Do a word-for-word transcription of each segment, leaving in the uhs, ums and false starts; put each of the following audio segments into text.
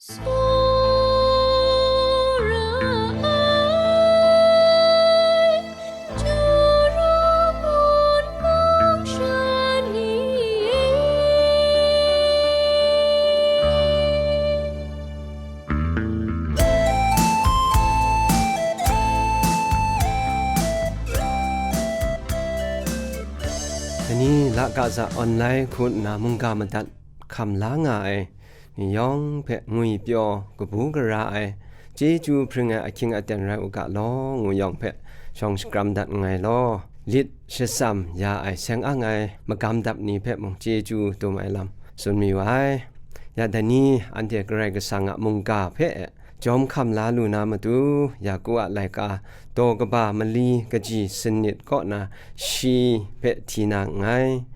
Tsawra ai, Jawrawn mung sha ni e. Dai ni, la ga za online hku nna mungga madat hkam la nga ai ni yawng hpe ngwipyaw kabu gara ai, chyeju hpring ai ahkying aten rai u ga law, ngu yawng hpe shawng shakram dat nngai law, lit shatsam ya ai seng ang ai magam dap ni hpe mung chyeju dum ai lam tsun mayu ai. Ya dai ni, anhte Karai Kasang a mungga hpe jawm hkam la lu na matu, Yaku a laika daw kaba mali kaji sanit kaw na shi hpe hti na nngai.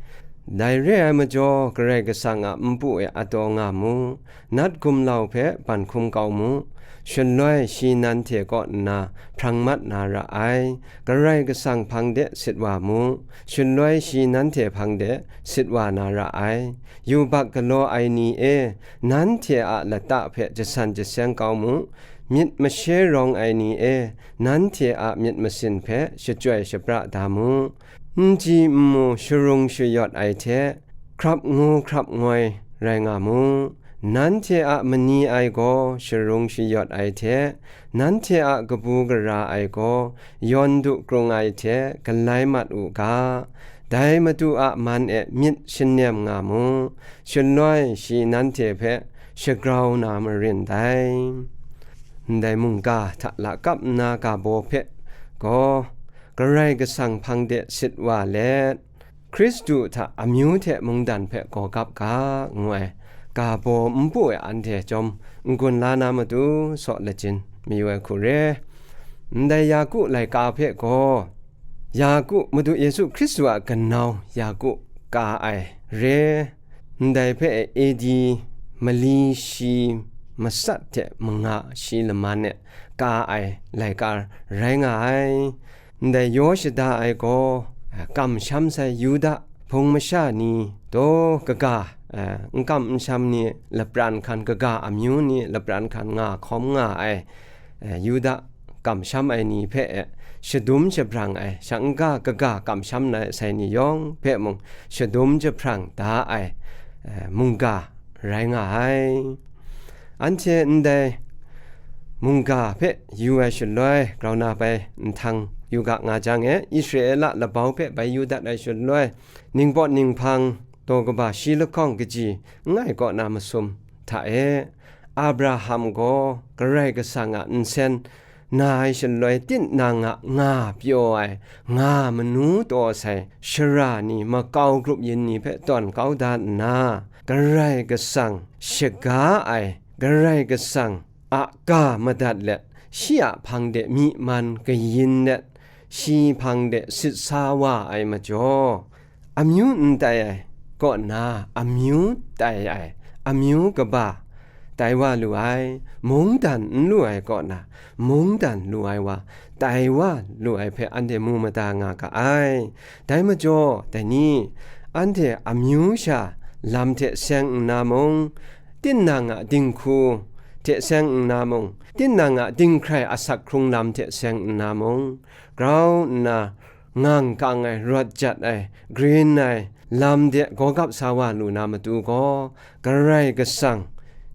Dai re ai majaw, Karai Kasang a npu e ataw nga mu, nat gumlau hpe ban hkum kau mu, shaloi shi nanhte kaw nna hprang mat na ra ai. Karai Kasang hpang de sit wa mu, shaloi shi nanhte hpang de sit wa na ra ai. Yubak galaw ai ni e, nanhte a lata hpe jasan jaseng kau mu, myit mashe rawng ai ni e, nanhte a myit masin hpe shachyoi shapra da mu. N ji n mu sharung shayawt ai hte, hkrap ngu hkrap ngoi rai nga mu. Nanhte a mani ai gaw sharung shayawt ai hte, nanhte a kabu gara ai gaw yawn du krung ai hte galai mat u ga. Dai Madu a man e myit shanem nga mu, shaloi shi nanhte hpe shagrau na marin dai. Ndai mungga hta lakap nna ga baw hpe gaw, Karai Kasang hpang de sit wa let, Hkristu hta amyu hte mungdan hpe gaw gap ga, ngu ai ga baw npu e anhte chyawm n-gun la na matu saw lajin mayu ai hku re. Ndai Yaku laika hpe gaw, Yaku, Madu Yesu Hkristu a kanau Yaku ka ai re. Ndai hpe A D mali shi matsat hte manga shi laman e ka ai laika rai nga ai. Ndai yaw shada ai gaw, kamsham sai Yuda hpung masha ni, daw kaga, n kam n sham ni, lapran hkan kaga amyu ni, lapran hkan nga hkawm nga ai, Yuda kamsham ai ni hpe e shadum jahprang ai, shang n ga kaga kamsham na sai ni yawng hpe mung shadum jahprang da ai, e, mungga rai nga ai. Anhte ndai mungga hpe yu ai shaloi, grau na bai nhtang yu ga nga jang e, Israela labau hpe bai yu dat ai shaloi, ningpawt ninghpang daw kaba shi lahkawng kaji n ai kaw na masum hta e, Abraham gaw Karai Kasang a nsen na ai shaloi, tinang a nga pyaw ai, nga manu taw sai shara ni, makau grup yin ni hpe tawn kau da nna, Karai Kasang shaga ai, Karai Kasang a ga madat let, shi a hpang de myi man kayin let, shi hpang de sit sa wa ai majaw, amyu n tai ai kaw na amyu tai ai, amyu kaba tai wa lu ai, mungdan n lu ai kaw na mungdan lu ai wa tai wa lu ai hpe anhte mu mada nga ga ai. Dai majaw, dai ni, anhte amyu sha lam hte seng nna mung, tinang a dinghku hte seng nna mung, tinang a dinghkrai asak hkrung lam hte seng nna mung, grau nna ngang kang ai, rawt jat ai, grin ai lam de gaw gap sa wa lu na matu gaw, Karai Kasang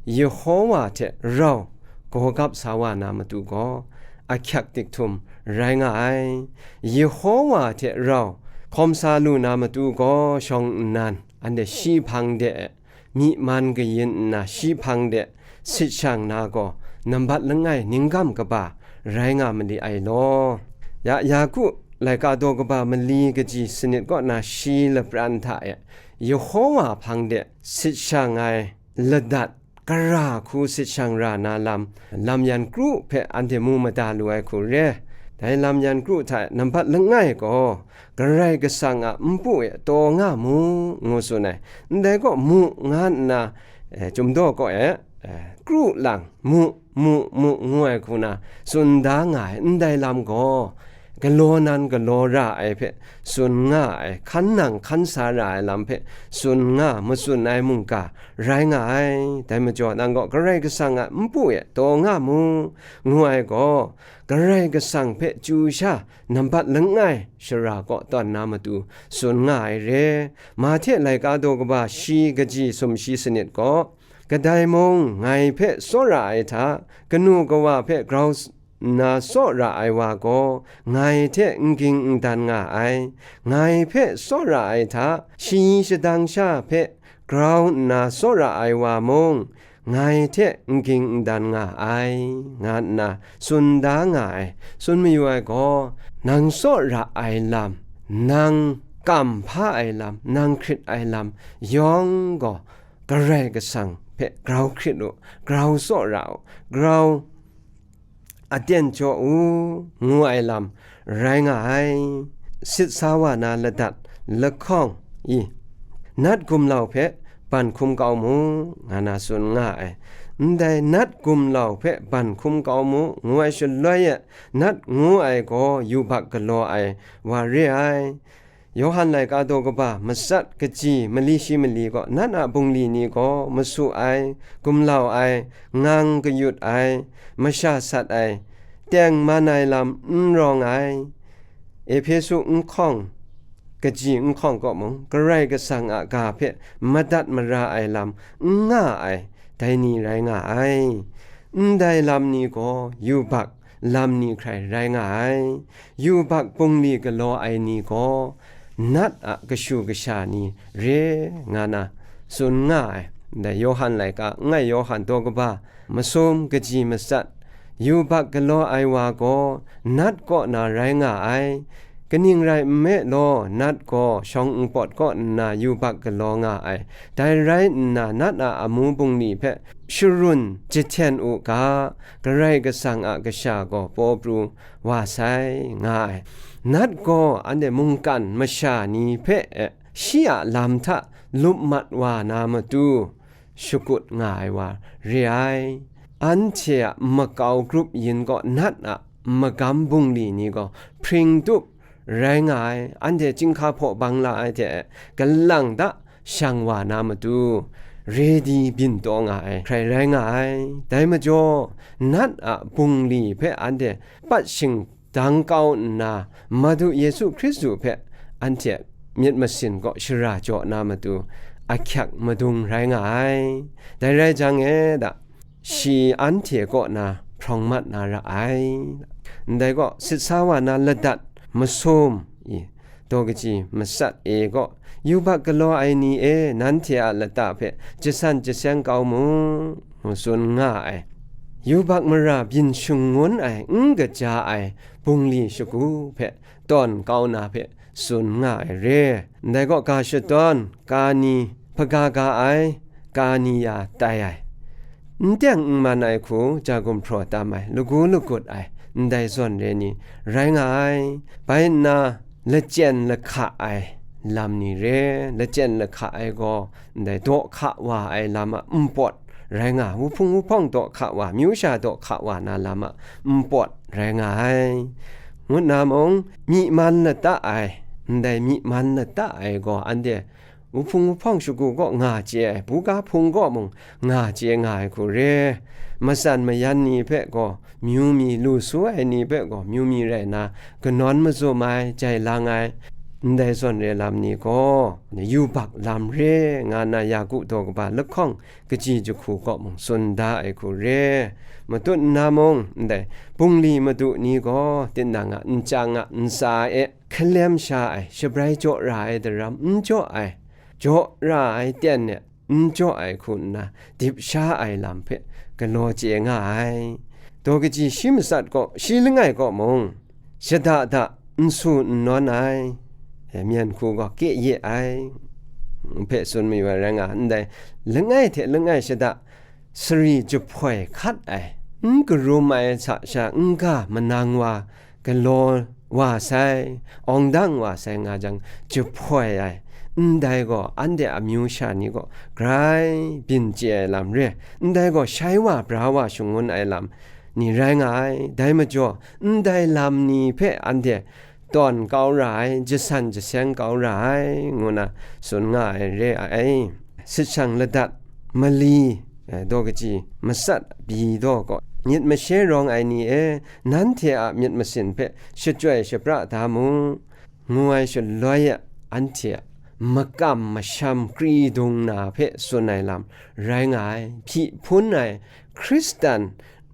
Yehowa hte rau gaw gap sa wa na matu gaw, ahkyak dik htum rai nga ai. Yehowa hte rau hkawm sa lu na matu gaw, shawng nnan anhte shi hpang de myi man kayin nna, shi hpang de sit shang na gaw, nambat langai ninggam kaba rai nga mali ai law. Ya, Yaku laika daw kaba mali kaji sanit kaw na shi lapran hta e, Yehowa hpang de sit shang ai ladat, gara hku sit shang ra na lam, lam yan kru hpe anhte mu mada lu ai hku re. Dai lam yan kru hta e nambat langai gaw, Karai Kasang a npu e taw nga mu, ngu tsun ai. Ndai gaw, mu, nga nna, e, Chyum daw kaw e, e, kru lang, mu, mu, mu, ngu ai hku na tsun da nga ai ndai lam gaw, galaw nan galaw ra ai hpe tsun nga ai, hkan nang hkan sa ra ai lam hpe tsun nga, matsun ai mungga rai nga ai. Dai majaw, nang gaw Karai Kasang a npu e taw nga mu, ngu ai gaw, Karai Kasang hpe chyu sha nambat langai shara kaw tawn na matu tsun nga ai re. Mahte laika daw kaba shi kaji sumshi sanit gaw, kadai mung ngai hpe tsawra ai hta, kanu kawa hpe grau s-, nna tsawra ai wa gaw, ngai hte n ging n dan nga ai. Ngai hpe tsawra ai hta, shayi shadang sha hpe grau nna tsawra ai wa mung, ngai hte n ging n dan nga ai, nga nna tsun da nga ai. Tsun mayu ai gaw, nang tsawra ai lam, nang kam hpa ai lam, nang hkrit ai lam yawng gaw, Karai Kasang hpe grau hkrit u, grau tsawra u, grau aten jaw u, ngu ai lam rai nga ai. Sit sa wa na ladat lahkawng i, nat gumlau hpe ban hkum kau mu, nga na tsun nga ai. Ndai nat gumlau hpe ban hkum kau mu, ngu ai shaloi e, nat ngu ai gaw yubak galaw ai wa re ai. Yawhan laika daw kaba matsat kaji mali shi mali gaw, nat a bungli ni gaw masu ai, gumlau ai, ngang kayut ai, masha sat ai, tengman ai lam n rawng ai, Ehpesu nhkawng kaji nhkawng kaw mung, Karai Kasang a ga hpe madat mara ai lam n nga ai, dai ni rai nga ai. Ndai lam ni gaw yubak lam ni hkrai rai nga ai. Yubak bungli galaw ai ni gaw nat a kashu kasha ni re nga na tsun nga ai. Ndai Yawhan laika, n-, ngai Yawhan daw kaba masum kaji matsat, yubak galaw ai wa gaw nat kaw na rai nga ai. Kaning rai nme law, nat gaw shawng npawt kaw nna yubak galaw nga ai. Dai rai nna, nat a amu bungli hpe sharun jahten u ga, Karai Kasang a kasha gaw paw pru wa sai, nga ai. Nat gaw anhte mungkan masha ni hpe e, shi a lam hta lup mat wa na matu, shakut nga ai wa re ai. Anhte a makau grup yin gaw nat a magam bungli ni gaw hpring tup rai nga ai, anhte chyinghka hpaw bang la ai hte galang da shang wa na matu, redi byin taw nga ai hkrai rai nga ai. Dai majaw, nat a bungli hpe anhte pat shingdang kau nna, Madu Yesu Hkristu hpe anhte myit masin kaw shara jaw na matu, ahkyak madung rai nga ai. Dai rai jang e da, shi anhte kaw na hprawng mat na ra ai. Ndai gaw, sit sa wa na ladat masum i, daw kaji matsat e gaw, yubak galaw ai ni e, nanhte a lata hpe jasan jaseng kau mu, ngu tsun nga ai. Yubak mara byin shangun ai, n kaja ai bungli shagu hpe tawn kau na hpe tsun nga ai re. Ndai gaw, ga shadawn, ga ni hpaga ga ai, ga ni ya tai ai, n teng n man ai hku ja gumhpraw tam ai, lagu lagut ai, ndai zawn re ni rai nga ai. Bai nna, lachyen lahka ai lam ni re. Lachyen lahka ai gaw, ndai daw hka wa ai lam a npawt rai nga, wuhpung wuhpawng daw hka wa, myu sha daw hka wa na lam a npawt rai nga ai, ngut na mung, myi man lata ai, ndai myi man lata ai gaw, anhte wuhpung wuhpawng shagu kaw nga chye ai, buga hpung kaw mung nga chye nga ai hku re. Matsan mayan ni hpe gaw myu mi, lu su ai ni hpe gaw myu mi rai na, kanawn mazum ai, jai lang ai, ndai zawn re lam ni gaw yubak lam re, nga na Yaku daw kaba lahkawng kaji jahku kaw mung tsun da ai hku re. Matut nna mung, ndai bungli madu ni gaw tinang a nchyang a ntsa e hkalem sha ai, shabrai jaw ra ai daram n jaw ai, jaw ra ai ten e n jaw ai hku nna, dip sha ai lam hpe galaw chye nga ai. Daw kaji shi matsat kaw, shi langai kaw mung, shada da n su n nawn ai, e, myen hku gaw kye ye ai, hpe tsun mayu ai rai nga, ndai langai hte langai shada sari jahpoi hkat ai, n karum ai hta sha n ga manang wa, galaw wa sai, awng dang wa sai nga jang, jahpoi ai, ndai gaw anhte amyu sha ni gaw grai byin chye ai lam re, ndai gaw shai wa bra wa shangun ai lam, ni rai nga ai. Dai majaw, ndai lam ni hpe anhte tawn kau ra ai, jasan jaseng kau ra ai, ngu na tsun nga ai re ai. Sit shang ladat mali, eh, daw kaji matsat bi daw gaw, myit mashe rawng ai ni e, nanhte a myit masin hpe shachyoi shapra da mu, ngu ai shaloi a, anhte a makam masham kri dung na hpe tsun ai lam rai nga ai. Hpyi hpun ai Hkristan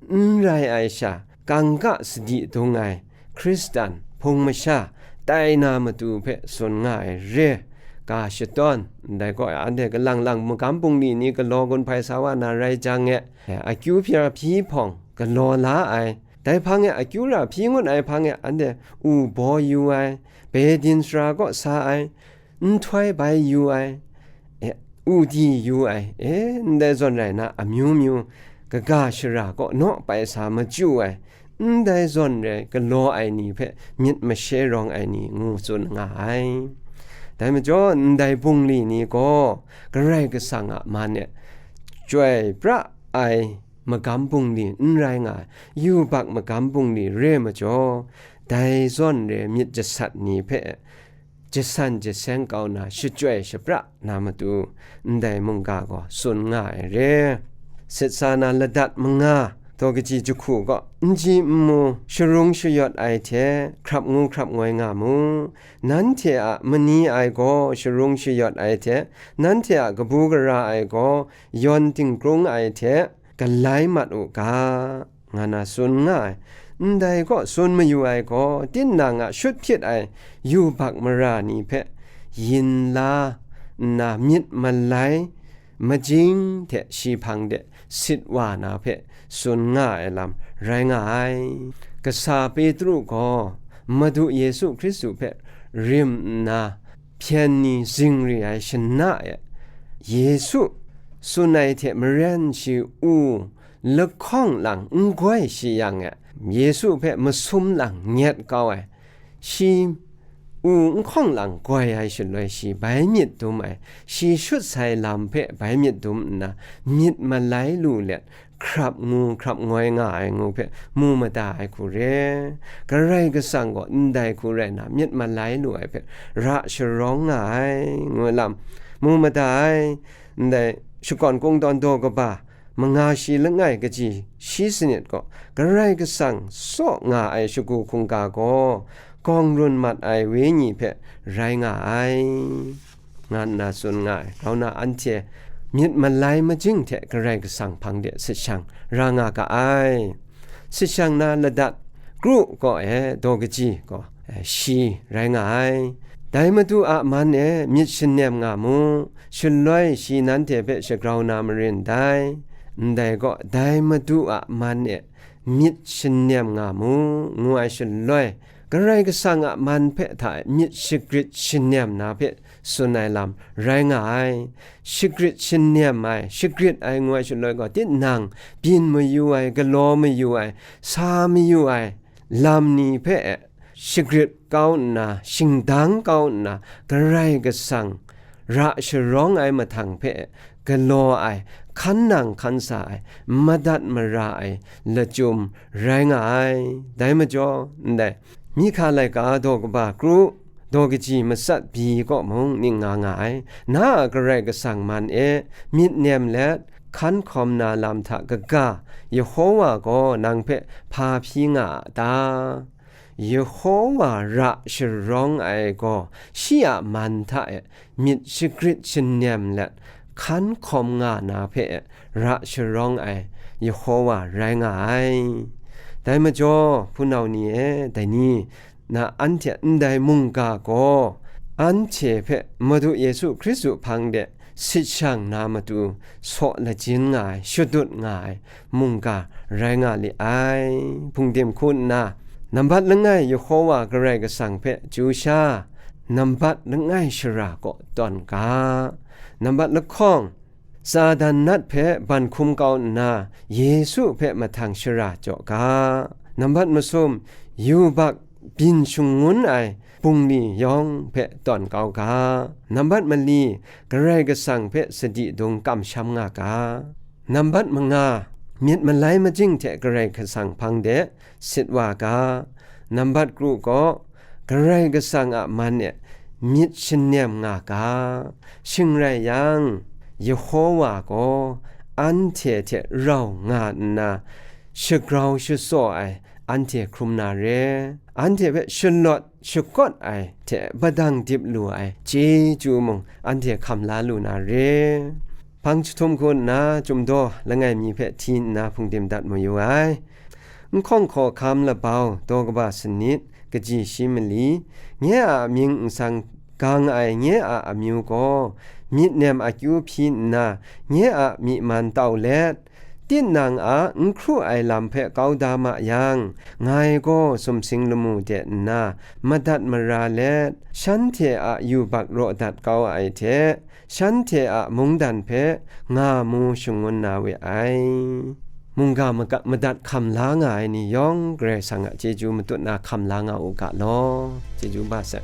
n rai ai sha, kangka sadi dung ai Hkristan hpung masha tai na matu hpe tsun nga ai re. Ga shatawn, ndai gaw anhte kalang lang magam bungli ni galaw gun hpai sa wa na rai jang e, akyu hpyi ra hpyi hpawng galaw la ai. Dai hpang e akyu ra hpyi ngut ai hpang e anhte u baw yu ai, Bedin sara kaw sa ai, nhtoi bai yu ai, e, u di yu ai, e, ndai zawn rai na, amyu myu, kaga shara kaw naw bai sa machyu ai, ndai zawn rai galaw ai ni hpe myit mashe rawng ai ni ngu tsun nga ai. Dai majaw, ndai bungli ni gaw Karai Kasang a man e chyoi pra ai magam bungli n rai nga ai, yubak magam bungli re majaw, dai zawn re myit jasat ni hpe jasan jaseng kau na shachyoi shapra na matu, ndai mungga gaw tsun nga ai re. Sit sa na ladat manga, daw kaji jahku gaw, n ji n mu, sharung shayawt ai hte, hkrap ngu hkrap ngoi nga mu. Nanhte a mani ai gaw sharung shayawt ai hte, nanhte a kabu gara ai gaw yawn tingkrung ai hte, galai mat u ga, nga na tsun nga ai. Ndai kaw tsun mayu ai gaw, tinang a shut hpyit ai yubak mara ni hpe yin la nna, myit malai majing hte shi hpang de sit wa na hpe tsun nga ai lam rai nga ai. Kasa Petru gaw Madu Yesu Hkristu hpe rim nna, hpyen ni zingri ai shana e, Yesu tsun ai hte maren shi u lahkawng lang n goi shi yang e, Yesu hpe masum lang nyet kau ai, shi u nhkawng lang goi ai shaloi, shi bai myit dum ai, shi shut sai lam hpe bai myit dum nna, myit malai lu let, hkrap ngu hkrap ngoi nga ai ngu hpe mu mada ai hku re. Karai Kasang gaw ndai hku rai na, myit malai lu ai hpe ra sharawng nga ai, ngu lam mu mada ai. Ndai shakawn kungdawn daw kaba manga shi langai kaji shi sanit gaw, Karai Kasang tsaw nga ai shagu hkungga gaw, gawng run mat ai wenyi hpe rai nga ai, nga nna tsun nga ai. Grau na, anhte myit malai majing hte Karai Kasang hpang de sit shang ra nga ga ai. Sit shang na ladat, kru kaw e daw kaji gaw, eh, shi rai nga ai. Dai Madu a man e myit shanem nga mu, shaloi shi nanhte hpe shagrau na marin dai. Ndai gaw, dai Madu a man e myit shanem nga mu, ngu ai shaloi, Karai Kasang a man hpe hta e myit shagrit shanem na hpe tsun ai lam rai nga ai. Shagrit shanem ai, shagrit ai ngu ai shaloi gaw, tinang byin mayu ai, galaw mayu ai, sa mayu ai lam ni hpe shagrit kau nna, shingdang kau nna, Karai Kasang ra sharawng ai mahtang hpe galaw ai, hkan nang hkan sa ai, madat mara ai lachyum rai nga ai. Dai majaw, ndai Mihka laika daw kaba kru, daw kaji matsat bi kaw mung ning nga nga ai. Na a Karai Kasang man e myit nem let, hkan hkawm na lam hta kaga, Yehowa gaw nang hpe hpa hpyi nga a ta? Yehowa ra sharawng ai gaw, shi a man hta e myit shagrit shanem let, hkan hkawm nga na hpe ra sharawng ai Yehowa rai nga ai. Dai majaw, hpunau ni e, dai ni na anhte ndai mungga gaw, anhte hpe Madu Yesu Hkristu hpang de sit shang na matu, saw lajin nga ai, shadut nga ai mungga rai nga li ai. Hpungdim hku nna, nambat langai Yehowa Karai Kasang hpe chyu sha, nambat langai shara kaw tawn ga, nambat lahkawng, Satan nat hpe ban hkum kau nna, Yesu hpe mahtang shara jaw ga. Nambat masum, yubak byin shangun ai bungli yawng hpe tawn kau ga. Nambat mali, Karai Kasang hpe sadi dung kamsham nga ga. Nambat manga, myit malai majing hte Karai Kasang hpang de sit wa ga. Nambat kru gaw, Karai Kasang a man e myit shannem nga ga. Shing rai yang, Yehowa gaw anhte hte rau nga nna, shagrau shatsaw ai anhte hkrum na re, anhte hpe shalawt shakawt ai hte badang dip lu ai chyeju mung anhte hkam la lu na re. Hpang jahtum hku nna chyum daw langai mi hpe hti nna hpungdim dat mayu ai. N hkawng hkaw hkam labau daw kaba sanit, kaji shi mali, nye a amying nsang gang ai nye a amyu gaw myit nem akyu hpyi nna, nye a myi man tau let, tinang a n hkru ai lam hpe kau da ma yang, ngai gaw sumsing lamu de nna madat mara let, shanhte a yubak raw dat kau ai hte, shanhte a mungdan hpe nga mu shangun na we ai. Mungga maga-, madat hkam la nga ai ni yawng, Karai Kasang a chyeju matut na hkam la nga u ga law. Chyeju ba sai.